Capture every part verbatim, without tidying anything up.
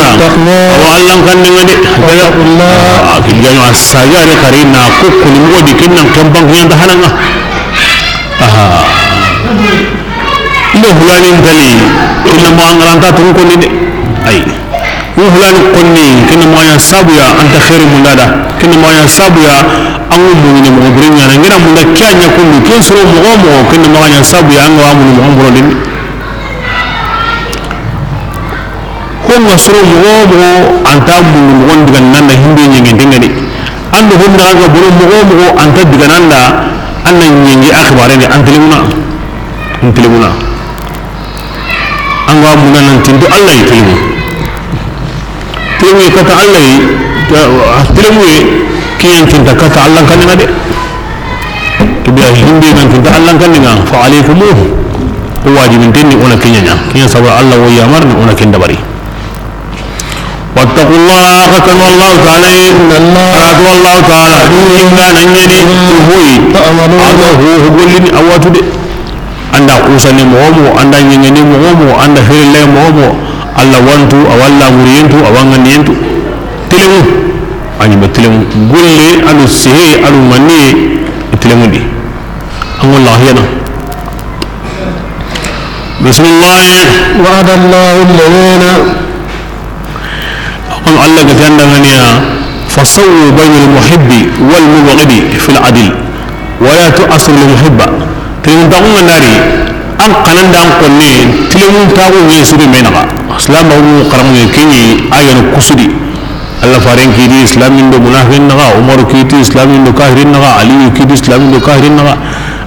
Awa Allan kanne ŋa de. Wattaqullah. Ah, kin gano a saga re kari na ko ko ni mo di kin nan kan ban yan da hananga. Aha. Ndo hulani ntali, kin na mo angaranta tun ko ni de. Ay. Wo hulani konni, kin na mo yan sabu ya, anta khairu mundada. Kin na mo yan sabu ya, an ŋa mumini mo burinya na ngina munda kya nya kundu, kin soro mo mo, kin na mo yan sabu ya, an ŋa mumini mo buro din. Ko nga soro mogo mogo anta mundu mogo diga nanda himbe nyenge dingani. Ando honda ga boro mogo mogo anta diga nanda anna nyenge akhbare ni antelemuna. Antelemuna. Anga muna nan tinto Allah yi telemu. Telemu kata Allah yi, telemu kiyan tinta kata Allah kanina de. Kibiya himbe nan tinta Allah kanina fa alaykumu. Ko wajibin tenni ona kinyanya. Kiyan sabara Allah wo yamar ni ona kin dabari. Wattaqullaha, xa kanu Allahu taala ye. Inna Allaha, xa kanu Allahu taala, inna nanyani, hoyi, تعملون, ado ho, ho gollini a watu de. Anda kusani mogo mogo, anda nyengeni mogo mogo, anda hirille mogo mogo, Allah wantu, a walla muriyentu, a wanganiyentu. Telemu, a nyimbe telemu. Golle, ado sehe, ado maniye, telemu di. An golla hiyana. Bismillah. وعد الله الذين Kon Allah ga tanda ŋaniya, فسووا بين المحب والمبغض في العدل ولا تعسروا المحب. Tilim taxu ŋa nari, an xanan da an konne, tilimun taxu ŋe siri me naxa. Islam ba wu xaramu ŋe kenyi, ayanu kusudi. Allah faren kiti islamin do munafiqin naxa, Umar kiti islamin do kafirin naxa, Aliyu kiti islamin do kafirin naxa.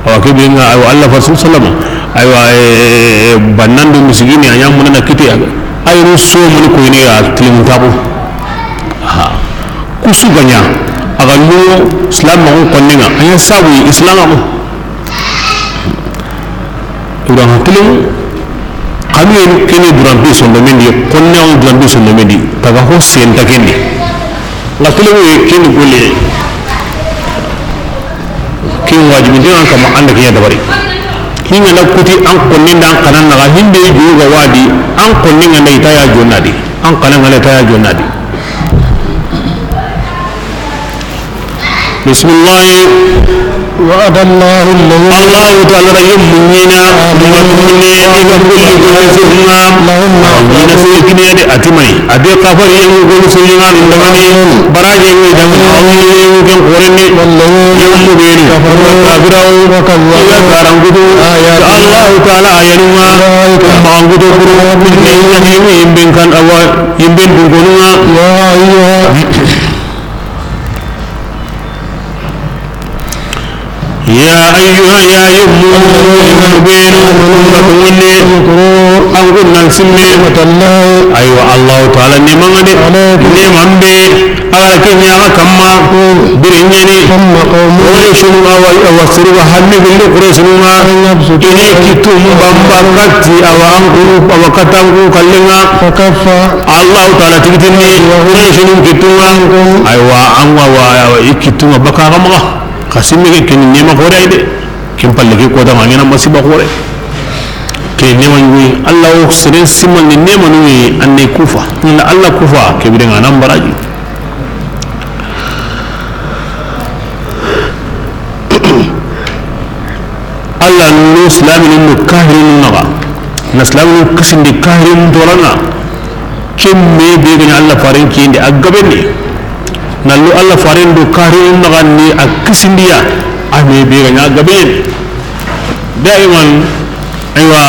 Awa ke be ŋa, awa Allah fa sallama. Aywa, eh, bannando misigini a ɲa munana kite. Ayru so mun ko ne ya tilimun tabu. Ha. Kusu ganya. Aga lu islam ma ko konninga. Anya sabu islam ko. Ibrahim tilim. Kanu yen kene duran bi sondo mendi. Konne on duran bi sondo mendi. Taga ho sen ta kendi. Nga tilim ye kendi gole. Ken wajibi ndi an kama anda ke ya dabari. Hinga na kuti an konni nda an kanan na himbe juga wadi an konni nga nda itaya jonnadi. An kanan nga itaya jonnadi. Bismillah. وعد الله الذين Allahu taala ra yemmu ɲina آمنوا ma tunne i ga kulli ko sirna لهم ɲina مغفرة sirkine de atimai. A be kafar yemmu golu sirina ndamani baraje ngi dam awi yemmu ken korenne والذين yemmu benu كفروا kafirawo وكذبوا i ga garangudu بآياتنا Allahu taala ayanuma أولئك magangudu kuru أصحاب النار ne yemmu yimben kan awa yimben dungonuma يا أيها يا أيها يا أيها يا أيها الذين آمنوا اذكروا أن كنا سمي نعمة الله أيوة الله تعالى نعمة عليكم نعمة به على كن يا كما برنيني ثم قوم قريش أو أو سروا هم بالقريش ما إني كتم بمبكتي أو أنكم أو كتنكم كلنا فكف Allahu taala tigitini Qurayshinu kittunga. Aywa, an wa, wa, wa, i kittunga baka ga maxa. Xa simme ke ken nema xore ay de. Ken palle ke kota ma ɲana masiba xore. Ke nema ɲuyi. Allah o seren simman ni nema nuyi anne kufa. Ni Allah kufa ke birenga nan baraji. Allah no silaminu no kahirinu naxa na silaminu kisindi kahirinu doranga. Ken me be gani Allah faren kindi a gabenni. Nallo Allah faren do kahirinu naxa ni a kisindiya a me be gani a gabenni. Daiman aywa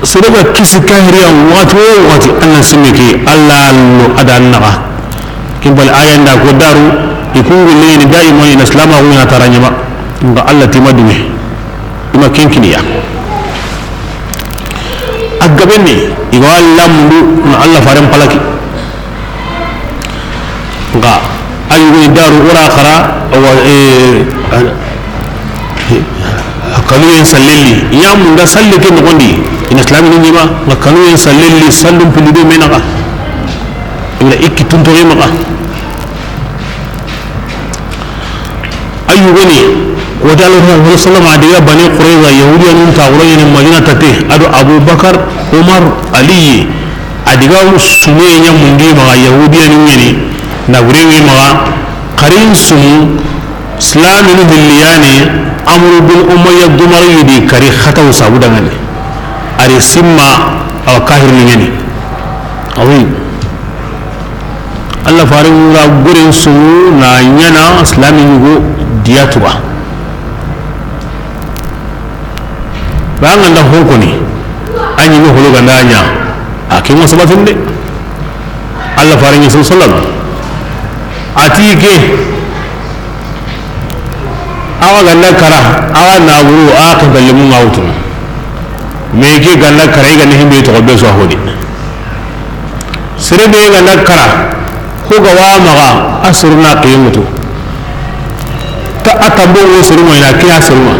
sere ga kisi kahiriya waxati wo waxati Allah simme ke Allah no adan naxa. Kin bal ayanda ko daru i kungu leni daiman ina silama ko ina taranyama nga Allah tima dume ima kenkiniya a gabenni i ga Allah mundu na Allah faren palaki nga ayu daru ora khara wa eh, Kanuyen sallelli ɲamunda salli ke noxondi ina silami ni ɲima nga kanuyen sallelli sallum pili do menaxa ina ikki tuntoxe maxa a yugoni kota alaihi wasallam a diga bani qurayza yahudiyanun taxuroyene madina tate ado abubakar umar aliyi a A diga sume ɲa mundi maxa, Yahudiya ni ɲeni, na bure wi maxa, xarin sumu, Islaminu hilli yani, Amru bin Umayya Dumari di kari xataw sabu dangani. Ari simma, awa kahir ni ɲeni. Awi. Allah fare wura goren sumu na ɲana Islami ɲugo diya tuba. Ba ŋa nda hokoni, a ɲi ni holo ganda ɲa, a ke ŋa sabatun de. Allah fare ɲi sallam. A ti ke, awa ganda kara, awa naburu, a ke balle mun ŋa wutu. Me ke ganda kara, i ganda himbe to be so hodi. Sere be ganda kara, ko ga wa maxa, a suru na ke mutu. Ta a tambo wo suru mo ina ke a suru ma.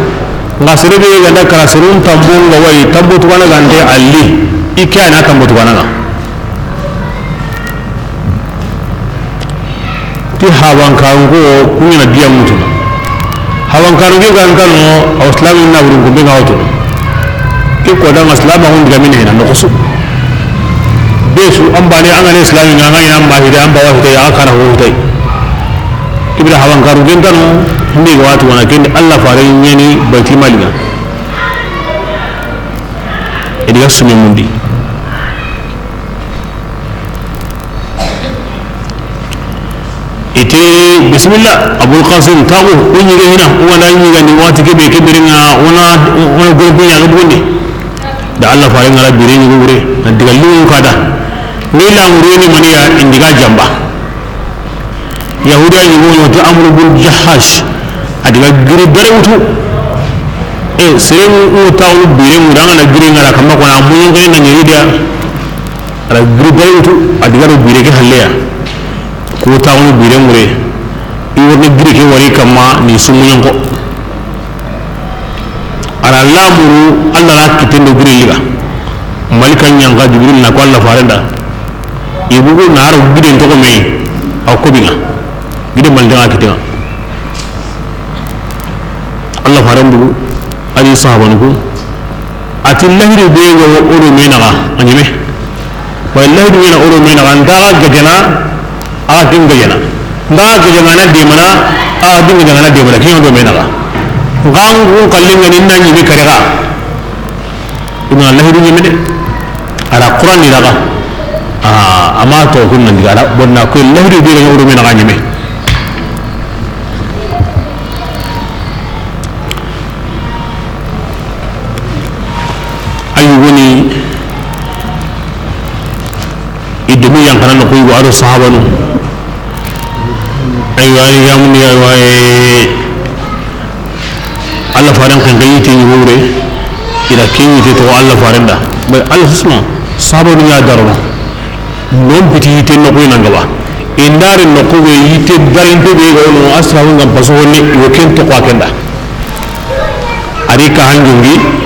Nga sere be ganda kara suru tambo nga wayi, tambo tugana gande alli. I ke ana tambo tugana nga. Ti hawankaru ko kuɲana diya mutu. Hawankaru ke gan kano, aw Islami na burun kumbe nga wutu. Ke ko da nga Islama hun diga mine hina no kusu. Be su an bane an ga ne Islami nga nga ina ma hida an ba wa hita ya kana ho hita. Ibra hawankaru gen tano, himbe ga watu wana ken Allah fare ɲeni Baitul Mali nga. I diga sume mundi. I ti, bismillah, Abul Qasim, taxu, o ɲige hina, o wana ɲigandi waxati ke be, ke birenga, o na, o na goro ko ɲaga bugundi. Da Allah fare nga ra bire ɲugo wure, na diga lugu ka da. Ni la mureni maniya, i diga jamba. Yahudiya ɲugo ɲo ti Amru bun Jahash, a diga giri bere wutu. E, sere mu, o taxu bire mu, da nga na giri nga ra kama ko na mu ɲonge na ɲeri dia. A ra giri bere wutu, a diga ro bire ke halleya. Ko taxunu bire mure, i wori na giri ke wari kamma ni sumu ɲonko. A ra lamuru, Allah ra kitten do giri liga. Malika ɲanga Jibril na ko Allah faren da. I bugu na ro giden toxo me, a ko binga. Giden malika kitten. Allah faren bugu, a di sahabanu ku. A ti lahidu be ga wo o do me naxa, a ɲeme. Wa lahidu be na o do me naxa, n daga gajana, a ga kin gajana. N daga gajana na demana, a ga kin gajana na demana, kin do me naxa. Ngan kun kallinga ni na ɲeme kare ga. Ina lahidu ɲeme de. A ra Qur'an ni daga. A, ama to kun nan diga ra, bonna ko lahidu be ga wo o do me naxa ɲeme. Ayi woni i demu yankana no ko yugo ado sahabanu. Aywa, ayi yamundi, aywa, e, Allah faren kan ga yite ni wure. Ila ke yite to Allah faren da. Bay Allah susma sahabanu ya darona. Non piti yitte noxu yi nangaba. I ndari noxu be yitte darinte be ga wono asrafu ngam paso wonni wo ken to kwa kenda. Ari ka hanjungi.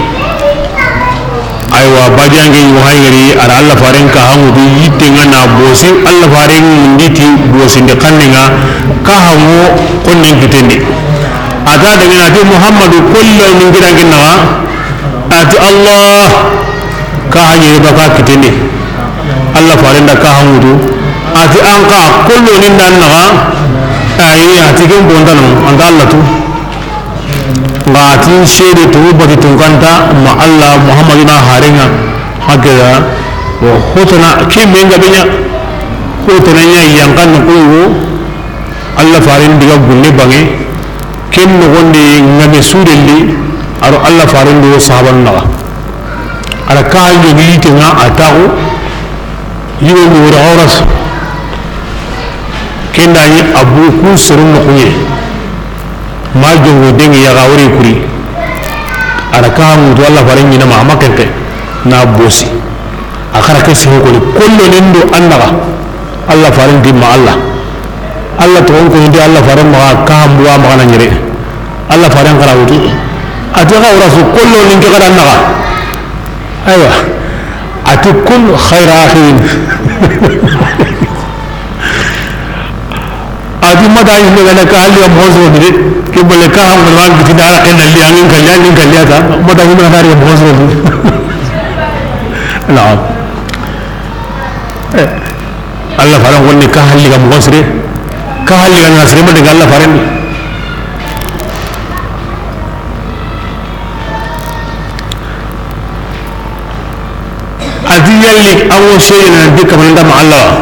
Aywa, bajange yi hayri ara Allah faren ka hangu du yitte nga na bosi Allah faren nditi bosi nde kanne nga ka hango konnen kitendi. Ata daga na ti Muhammadu kullu min gidan ginnawa. Ati Allah ka hanyere baka kitene. Allah faren da ka hangutu. Ati an ka kullu nin dan naga. Ayi ati ken bondano an ga Allah tu. Nga ati shede tu bati tunkanta ma Allah Muhammadu na harenga. Hakeza. Wa hotana ke menga benya. Hotana nya yankan ko. Allah faren diga gulle bange. Ken nogondi ŋame sudelli, aro Allah faren do sahabanu naxa. Ara ka yogi yite ŋa a taxu. Yigo ndi wori awras. Kenda ni abu ku soro noxuɲe. Ma jongo dengi yaga wori kuri. Ara ka mutu Allah faren ɲina ma ama kenke na bosi. A xara ke siho koni kollo nin do annaga. Allah faren dimma Allah. Allah to on ko ndi Allah faren ma ka hambuwa ma na nyere. Allah faren xara wutu. Ati xa rasu kollo nin ke xara annaga. Aywa. Ati kun khayra akhin. Ati mata yi me gana ka halli am hoso de. Ke bale ka ham ma ngi ti dara ken ali angin kalli angin kalli ata. Mata yi me gana ri am hoso de. Naam. Eh, Alla faaren xo ni ka halli ga moxo sire, ka halli ga na sire ma daga Alla faaren di. A ti yalli an wo seyene na dikka man da ma Alla wa,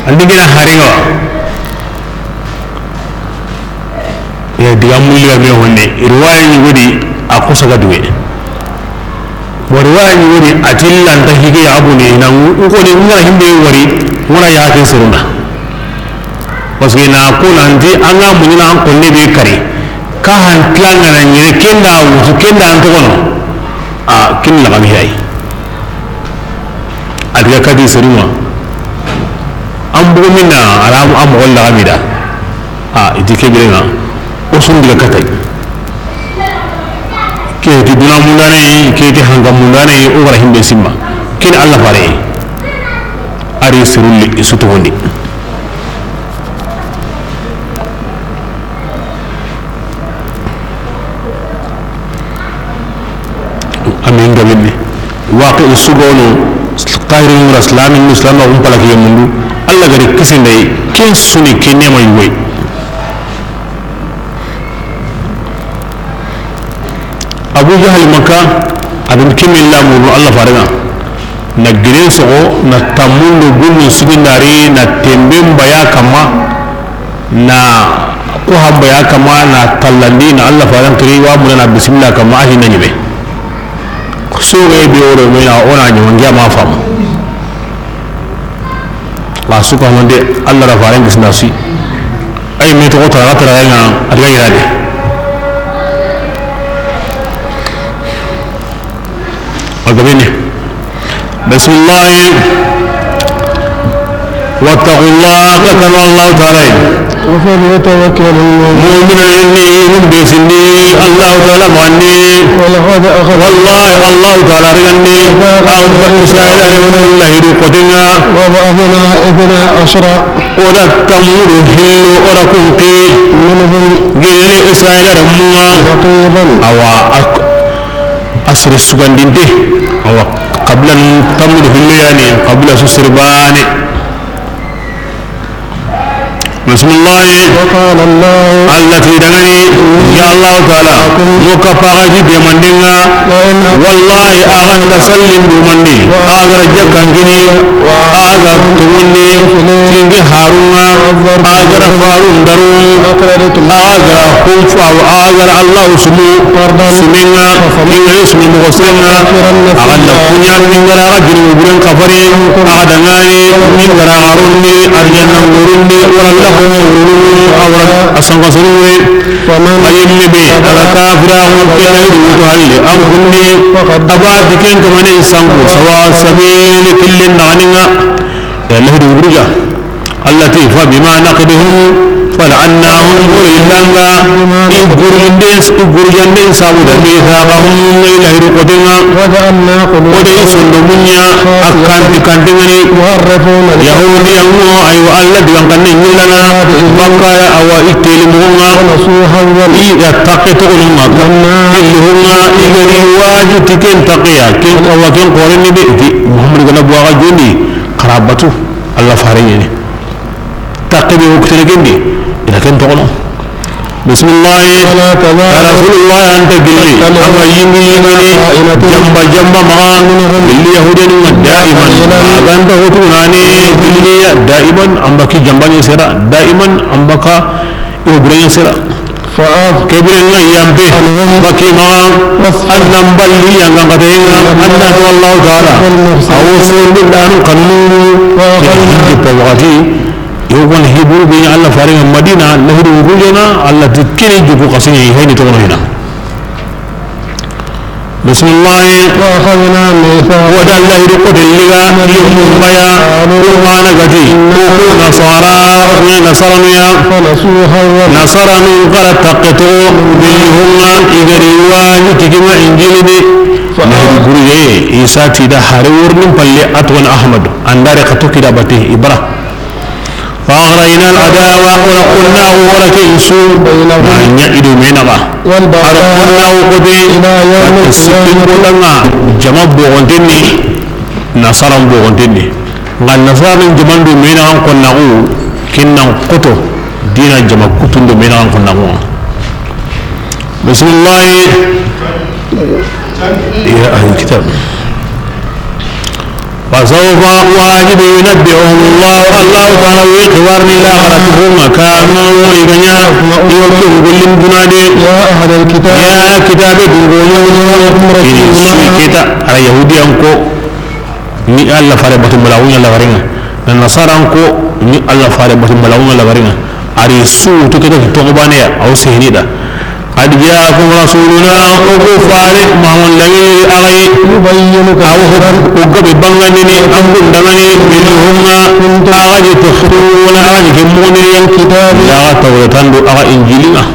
an digena harenga wa. Ya diga mulli ga me honne, riwaya ni wodi a kusa ga duwe. Wa riwaya ni wodi a ti lanta hige ya abu ne na n ko ni ngara himbe wari, ngara ya ke surunda. Parce que na ko nanti an ga muñina an ko ne be kari. Ka han tilanga na ñe kenda wutu kenda an to kono. A kin la gami hay. A diga kati seruma. An bogo minna, a ra an moxo laxami da. A, i ti ke birenga, o sun diga katay. Ke ti duna mundane, ke ti hanga mundane, o gara himbe simma. Ken Alla faare. A ri sirulli i su toxondi. Amin gabinni. Waqi usugono, kahirin wura islamin, islama gum palaki yemundu. Alla gari kisindey, ken suni ke nema yugoy. Abu Jahal Makka, abin kimin lamunu Alla farenga. Na giren sogo, na tamundo gunnu sugindari, na temben baya kama, na ko hamba ya kama, na tallandi, na Alla faran kiri wa muna na bismillah kama, ahi na ñime. So ga be woro me na ona ñi wangi ma fam. Wa su ko honde Alla ra faran gisna si. Ay me to ko tara tara nga a diga yirade. A gabene. Bismillah. واتقوا الله, ka kanu Alla Taala yi. وفليتوكل المؤمنون. Mu'minun ni hum be sindi Alla Taala manni. ولقد أخذنا Wallahi, Alla Taala rigandi. ميثاق An bani Israila ni wala hidu kotenga. وبعثنا اثني عشر O da tammudu hillo, o da kunki. منهم Gelle Israila da munga. نقيبا Awa, ak-, asri sugandinte. Awa, qabila nun tammudu hillo yani, qabila su sirbane. Bismillah. وقال الله Alla ti dangani, ya Alla Taala, معكم mo ka paga ji demandenga. لئن Wallahi, a ga nda sallin dumandi, a ga ra jakkan kini, a ga tumundi, kingi harunga, a ga ra farun daru, a ga ra kun fa, a ga ra Alla sumu, sumenga, inga sumu mo senga, a ga nda kunya mingara, a ga jinu buren kafari, a ga dangani, mingara harunni, arjanna ngurundi, wala ko ngurundi, a wala asanga suruwe. A yinme be, a ga kafira, o ke na yudu wutu halle, an kunni, a ba diken to mane sangu, sawa sabili killen na aninga. Ya Allah du wuruja. Alla ti, فبما نقضهم لعناهم, o ri langa, i gurjande, i gurjande sabu da, ميثاقهم, i lahidu kotenga. وجعلنا قلوبهم O de i sondomun ña, a kanti, kantingani. يحرفون الكلم Yahudiyango, aywa, Alla digan kanne ñillana, عن مواضعه bakka ya, awa, i teli mogonga, ونسوا حظا i ya takke togononga, مما i luhunga, i gari waju ti ken takkeya, ken awa, ken korenni de, i ti, Muhammadu gana buwaga jondi, xara batu, Alla fare ñene. Takke be wuktene kendi, i na ken togono. Bismillah. ولا تزال Ya Rasulullah, anta gilli, طائفة anga yingi yingini, خائنة jamba jamba maga, منهم gilli Yahudiyanu ma daiman, قليلا a ganta hotunani, gilli ya daiman, amba ki jambani sera, daiman, amba ka ibrahim sera. فأعف Kebire nga yambe, عنهم baki maga, واصفح annan balli yanga ngatayenga, بينهم anna to Allah Ta'ala, وصفح المفسدين awo so ndindanu kanunu, وأخذنا ke hindi pa wakati, Yogon hiburu be Alla farenga Madina, lahidu ngujana, Alla ti kini jugu kasini hayni togono hina. Bismillah. وأخذنا ميثاق Wada lahidu kote liga, yummu baya, Qur'ana gati, ko nasara, ne nasaranu ya. فنسوا حظا Nasaranu gara takketo, billi hunga, igari wani tikima Injili di. Lahidu guru ye, Isa ti da hare wurnin palle atwan Ahmad, andare katoki da bate, Ibra. فأغرينا العداوة, wala kunna, wala ke isu, بينهم na nya ido menaga. والبغضاء Ar kunna ko be, إلى يوم القيامة. Sikin bolanga, jama bogontenni, nasaran bogontenni. Nxa nasaranu jaman do me naxan konnaxu, ken nan xoto dina jama kutundo me naxan konnaxu. Bismillahi. Ya ahli kitab. Fasawfa, wajibi, yunabbi'uhum Allah, Allah ta'ala wi xibarni la xaratuhum kanu iganya. Iwa ken gollin dunade. Ya ahlal kitab. Ya kitabe dungono. Ini sui kita ara yahudiyan ko. Ni Allah fare batu malawu ɲa lagaringa. Na nasaran ko ni Allah fare batu malawu ɲa lagaringa. Ari su to keta to bane ya, aw sehni da. Qad ja'akum rasuluna, o ko fare Muhammad Lamini agai. Yubayyinu aw kathiran. O gabe bangandini an kun dangani minhum, agai tukhuna, agai ke moni yan kitab. Ya Tawratan do agai Injilina.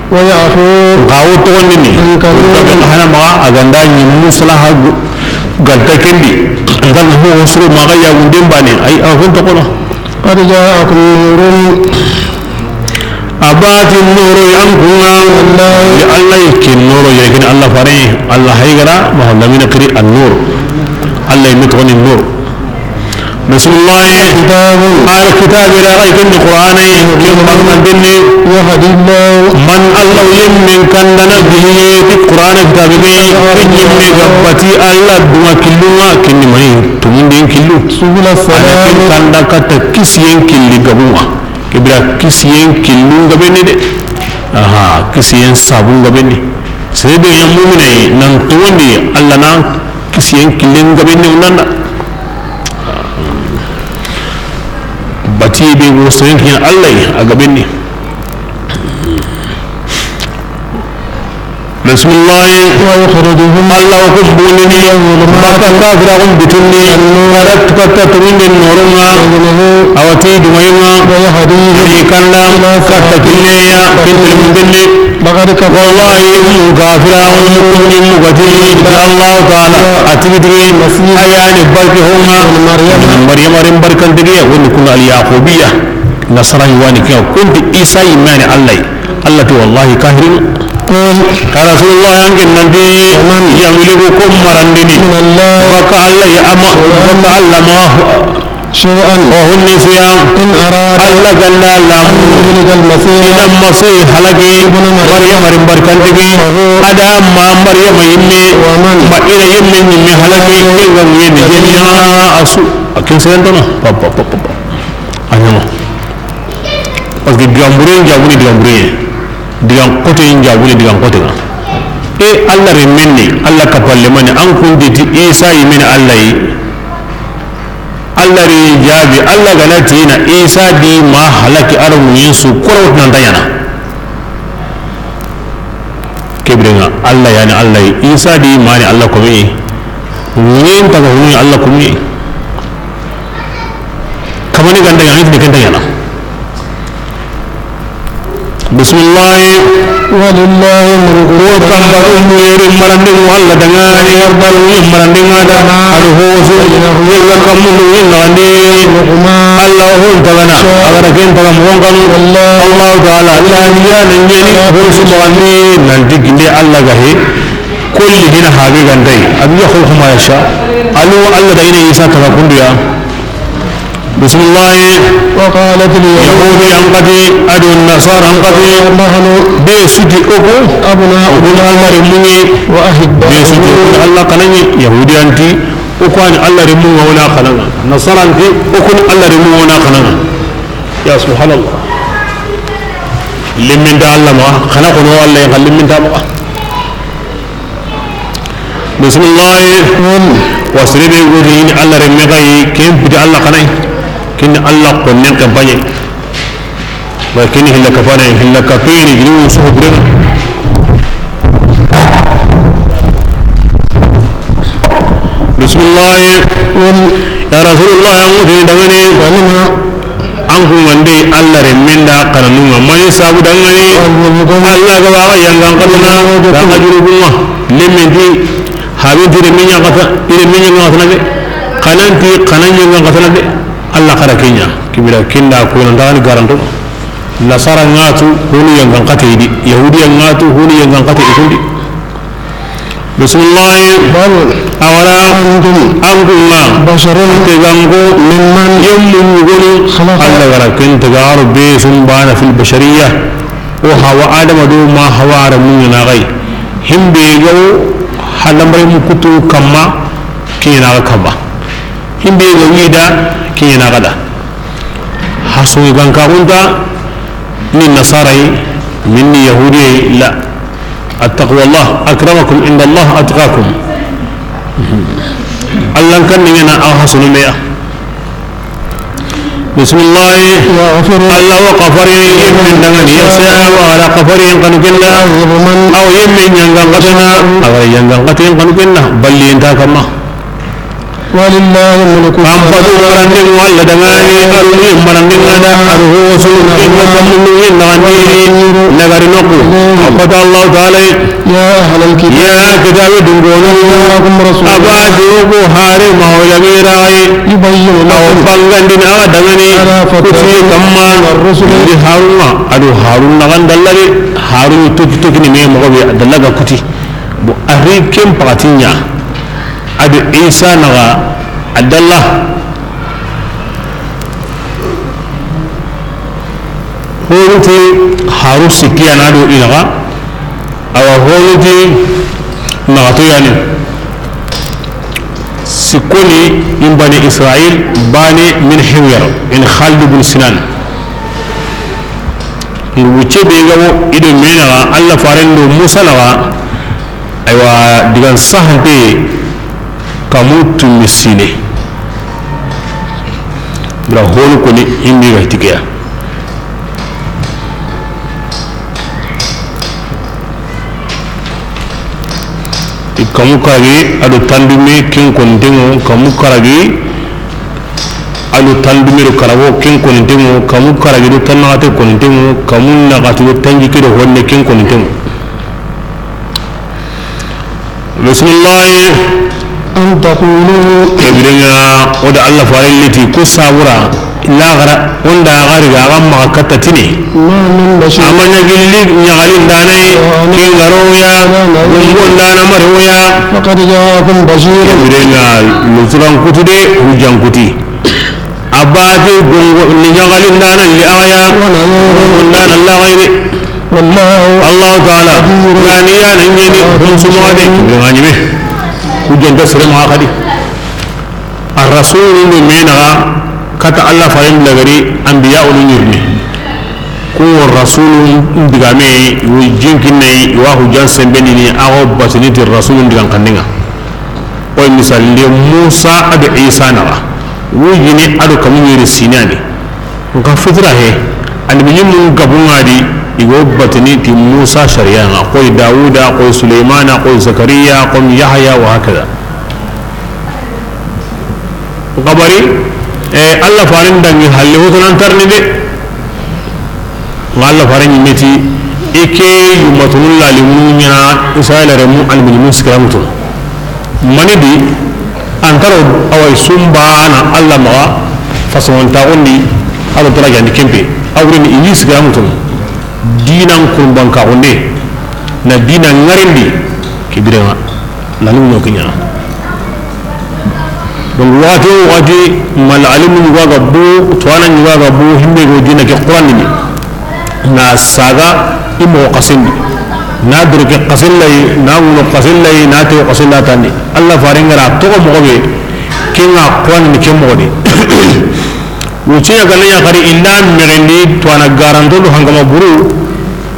Wa ya'fu. Nxa wo togondini. An kathir. Hana maxa a ganda ɲi musalaha ganta kendi. Ngal ho suru maxa ya wunden bane ay a hon tokono. Qad ja'akum nurun. Abati nuru yan kunga. Wallahi. Ya Allah kin nuru ya kin Allah fare. Allah haygara ma hon lamina kiri an nur. Allah yimi togoni nur. Bismillah. Kitabun. Al kitab ila ray kin Qur'anai kin bangan dinni. Yahdi Allah. Man Allah yimmin kandana bihi ti Qur'an kitabe be yimmi gabbati Allah duma killuma kinni mai tumunden killu. Subula salam. Ana kin kanda katta kisiyen killi gabuma. Kibira kisiyen killun gabeni de. Aha, kisiyen sabun gabeni. Sebe ya mu'mine nan tuwandi Allah na kisiyen killen gabeni unanda. Batiye be wo seren kiyan Allah yi a gabenni. Bismillah. Wa yukhrijuhum. Allah ko bunini. Min adh-dhulumati. Baka kafira kun bitinni. Ila an-nur. Katta tuminden norunga. Bi idhnihi. Awati dumayunga. Wa yahdihim. Ni kanda. Ila siratin. Katta kinneya. Mustaqim. Kintel mundenne. Laqad kafara. Wallahi, hum kafira, hum kunni mugati, Allah Ta'ala, a tigi tigi, a yani barke homa, Maryam. Maryam ren barkan tigi, woni kuna al Yaqubiya, nasara wani kiya, kunti Isa imani Allah, Allah ti wallahi kahirin. Qul. Ya Rasulullah, yankin nanti, man yamliku kum marandini, min Allah. Baka Allah ya ama, baka Allah ma. شيئا. O hunni siya. إن أراد. Allah ganda la. أن يهلك المسيح. Ina Masih halaki. ابن مريم. Maryam ren barkan tigi. وروحه. Ada ma Maryam yimme. ومن. Ma ina yimme yimme halaki. Kin ga yemi jenya asu. Akin siya ntono. Papa papa papa. Anyama. Parce que digan bure jabuni digan bure. Digan kote jabuni digan kote. E Allah renmeni, Allah kapallemani, an kunti ti Isa yimeni Allah yi. Allah ri jaabi, Allah gana ti na Isa di ma halaki arabu yin su koro nan tayana. Kebirenga Allah yani Allah yi, Isa di mani Allah ko mi. Yin taga hunu Allah ko mi. Kamani ganda yani ti kenta yana. Bismillah. ولله ملك. Ko tamba ummu yeri marande mu Allah dangani. Yardal mu marande ngada. Al hosu. Yalla kamu mu ngande. Allah hon tagana. Agara ken tagam hon kanu. Allah Ta'ala. Allah ya nan yeni hosu magandi nan diginde Allah gahe. Kulli hina habe gandai. Abi yakhluqu ma yasha. Alu Allah da ina Isa taga kunduya. Bismillah. وقالت اليهود. Yahudi an kati, ado Nasara an kati. نحن. Be suti oku. أبناء الله. Oku na Allah renmunye. وأحباؤه. Be suti oku na Allah kananye. Yahudi anti, oku ani Allah renmunga wona kananga. Nasara anti, oku ni Allah renmunga wona kananga. Ya subhanallah. Lemminta Allah ma, kana kono Allah ya lemminta ma. Bismillah. Wa sirebe wodi ni Allah renme gayi, ken fiti Allah kanai. Ken Allah konnen kampanye. Wa ken hilla kapana, hilla kapeni, gini so gure. Bismillah. Ya Rasulullah, ya muti dangane. An ku ngande Allah renmen da kananunga mani sabu dangani. Allah ga waga yangan katana daga jurubunga. Lementi habinti renmen ya kata, renmen ya katana de. Kananti kanan ya katana de. Allah kara kenya kibira kinda ko nan dangani garanto. Nasara ngatu hunu yangan kata idi, Yahudi ngatu hunu yangan kata ikundi. Bismillah. Bal. Awala, antum, an kun ŋa, basharun, teganko, mimman, yemmu yugonu, khalaqa, Alla ga ra ken tega, aro be sun bana fil bashariya. O hawa Adama do ma Hawa, ara mun ɲa na xa yi. Himbe ga wo hadamare mu kutu kamma, ken ɲa na xa kamma. Himbe ga wida, ken ɲa na xa da. Hasu ganka gunta, ni nasara yi, min ni yahudiye yi, la. Attaqwallah, akramakum inda Allah atqakum. Alla kan ni ɲa na a hasunu me ya. Bismillah. Yaghfiru, Alla wa kafari yemmen dangani, yasha, wa ala kafari yan kanu kenna. Yu'adhibu man, aw yemmen yangan katana, aw yangan katen kanu kenna, balli enta kamma. Walillahi mulku, an patu maranden ŋo Alla dangani, aru ni maranden ŋa da, aru ho sunu, inna kamunu yin nagandini, nagari noku. An patu Allahu Taala. Ya ahlal kitab, ya kitabe dungono, ja'akum rasulun, a ba dogo hare ma wala miraye. Yubayyinu lakum, aw bangandini awa dangani, ala fatratin, kuti kamma, min ar-rusul, di Haruna, ado Harun nagan dalla de, Harun toki toki ni me mo be dalla ga kuti. Bo ari ken pagatinya. Ado Isa naga a dalla. Honuti haru sikki yana do inaga. Awa honuti naxato yani. Sikkoni in bani Israil bane min Himyar in Khalid bin Sinan. Wucce be ga wo ido menaga Alla faren do Musa naga. Aywa, digan sahante kamu tummi sine. Bira holu koni imbi ga tigeya. I kamu karagi ado tandume ken kontengo, kamu karagi ado tandume do karago ken kontengo, kamu karagi do tannaxate kontengo, kamu naxati do tanjike do honne ken kontengo. Bismillah. An taqulu. Ke birenga o da Alla faren leti ko sabura laxara, o nda gari ga ga maxa katta tini. Ma min bashir. Amanya gilli ɲaxalin dana yi, ken garo ya, gungon dana mari o ya. Faqad ja'akum bashir. Ke birenga lusuran kutu de, hujjan kuti. A bati gongo ni ɲaxalin dana li aya. Gungon dana la gayri. Wallahu, Allahu Taala, khabirun, yani ya na ɲeni, hum sumade, ngani me. Hujjanta sere ma xadi. Ar-rasulun do menaga kata Alla faren lagari, anbiya ulu ɲirni. Ko rasulun digame, wo jinkinne, wa hujjan sembeni ni, ago basini ti rasulun digan kanninga. Koy misal nde Musa ado Isa naga, wujini ado kamu ɲeri sinani. Nka fitira he, annabi ɲimmun gabunga di, i go batini ti Musa sariya nga, koy Dawuda, koy Suleymana, koy Zakariya, koy Yahya, wa hakada. Xabari, eh, Alla faren dangi halle hoto nan tarni de. Nga Alla faren ɲimeti, i ke yummatunu lalimu ɲana Israila remu alminimu sikiramutu. Mani di, antaro awai sumbana Alla maxa, fasontaaxundi, ado darajandi kempe, awrini i wi sikiramutu. Dinan kurbankaxunde, na dina ŋarindi, ke birenga. Lalimu ɲo ke ɲana. Donc, waxati wo waxati, mal alimu ɲuga ga bu, tuwana ɲuga ga bu, himbe go dina ke Qur'an ni. Na saga i moxo xasendi. Na doro ke xasen layi, na ŋuno xasen layi, na tewo xasen la tandi. Alla faren ga ra toxo moxo be, ke nga Qur'an ni ke moxo de. Wuciya gana ya xari illa mexendi tuwana garanto do hankama buru.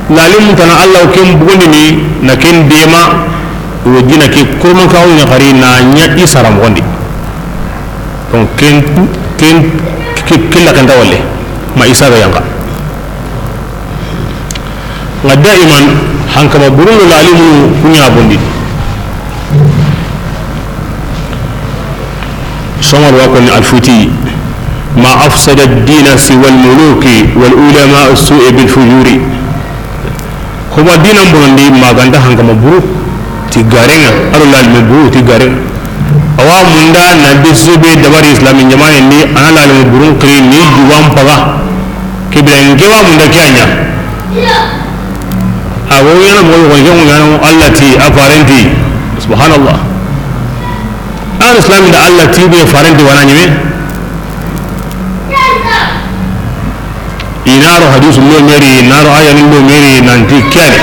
Lalimu tana Alla ken bugundini na ken dema, wo dina ke kurman kawo ɲa xari na ɲa i sara moxondi. Donc ken, ken, ke, ke la kenta walle ma Isa ga yanka. Nga daiman hankama burun do lalimu kuɲa bondi. Somar wa koni Alfuti, ma afsada ad-dina siwa al-muluki wal ulama as-su'i bil fujuri. Xoma dinan bonondi maganta hankama buru ti garenga, aro lalime buru ti garenga. Awa munda na bisibe dabari islami ɲamane ni, ana lalime burun kiri ni juwan paga. Kibira ngewa munda kianya. Awo yana mo ko yana Allah ti a parenti. Subhanallah. Al-Islam da Allah ti be farenti wana ɲime. I na ro hadisu lo meri, i na ro ayanu lo meri, nanti kene.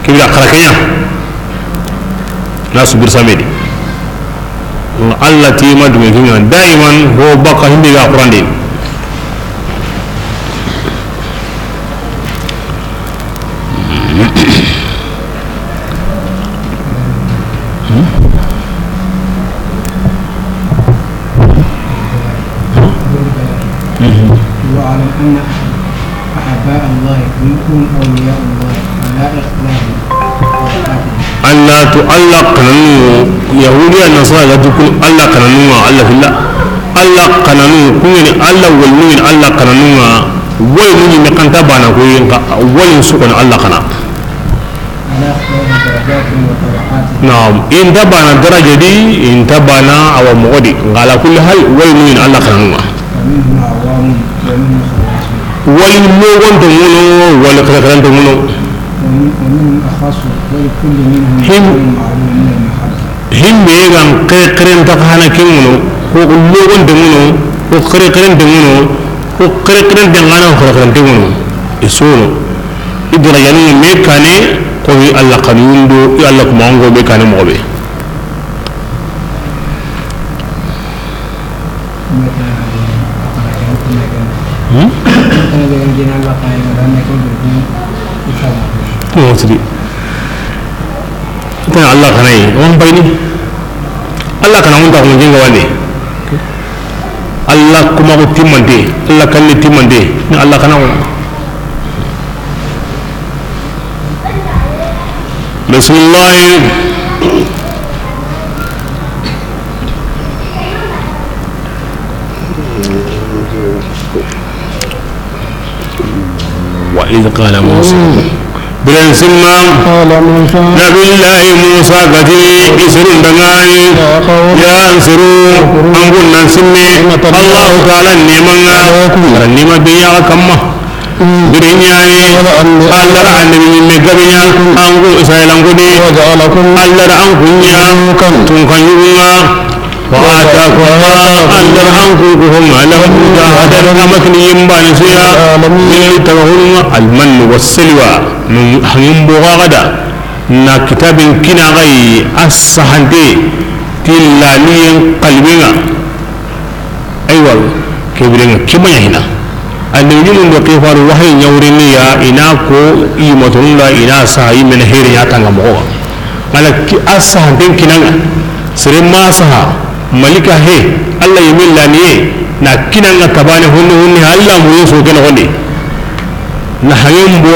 Kibira xarakenya. Na subir samedi. Allah ti ma dume kinga. Daiman ho baka hindi ga Qur'an de. واعلم أن أحباء الله هم أولياء الله على إخلاص طاعتهم. Allah tu Allah kananu, Yahudiya Nasara ga tu kun Allah kananu ma Allah filla. Allah kananu kun ni Allah wallu ni Allah kananu ma. Wai mun ni kanta bana ko yin ka wai su kan Allah kana. Naam, inta bana daraja di, inta bana awa moxo di. Nga ala kulli hal, wali nu in Allah kananu ma. Wali logon to muno, wali xerexeren to muno. Him, himbe gan xerexeren ta xana ke muno, ko logon to muno, ko xerexeren to muno, ko xerexeren to ngana xerexeren to muno. Isono. I daraja ni me kane, ko i Allah kanun do, i Allah kuma ngo me kane moxo be. Hmm? Ko sidi. Ko Allah kanai, on bayni. Allah kana mun ta ko jinga wani. Allah kuma ko timmante, Allah kalli timmante, ni Allah kana ko. Bismillah. وإذ قال موسى. Biren simma. قال موسى. Nabillahi Musa gati i sirun dangani. يا قوم. Ya siru. اذكروا. An kun nan simme. نعمة الله. Allahu Taala neman ŋa. عليكم. Ara nema be ya kamma. Biren ɲa ni. وجعل. Alla ra annabi ɲimme gabe ɲa. An kun Israila ngudi. وجعلكم. Alla ra an kun ɲa. ملوكا. Tunka ɲugunga. وآتاكم ما أندر أنكم كهم على مجاهدة أمكن ينبان سيا من تغهرم المن والسلوى من حين بغاغدا نا كتاب كنا غي السحنتي تلالي قلبنا. Aywa, ke birenga ke maɲa hina. Annabi ɲumun do ke faru wahayi ɲawrini ya, i na ko i matunu da, i na saha i mene heri ya tanga moxo. Ala ki a saha den kinanga. Sere ma saha, malika he, Allah yimilla ni ye, na kinanga tabane honne honne, Allah mu yeso kene honne. Na hayen bo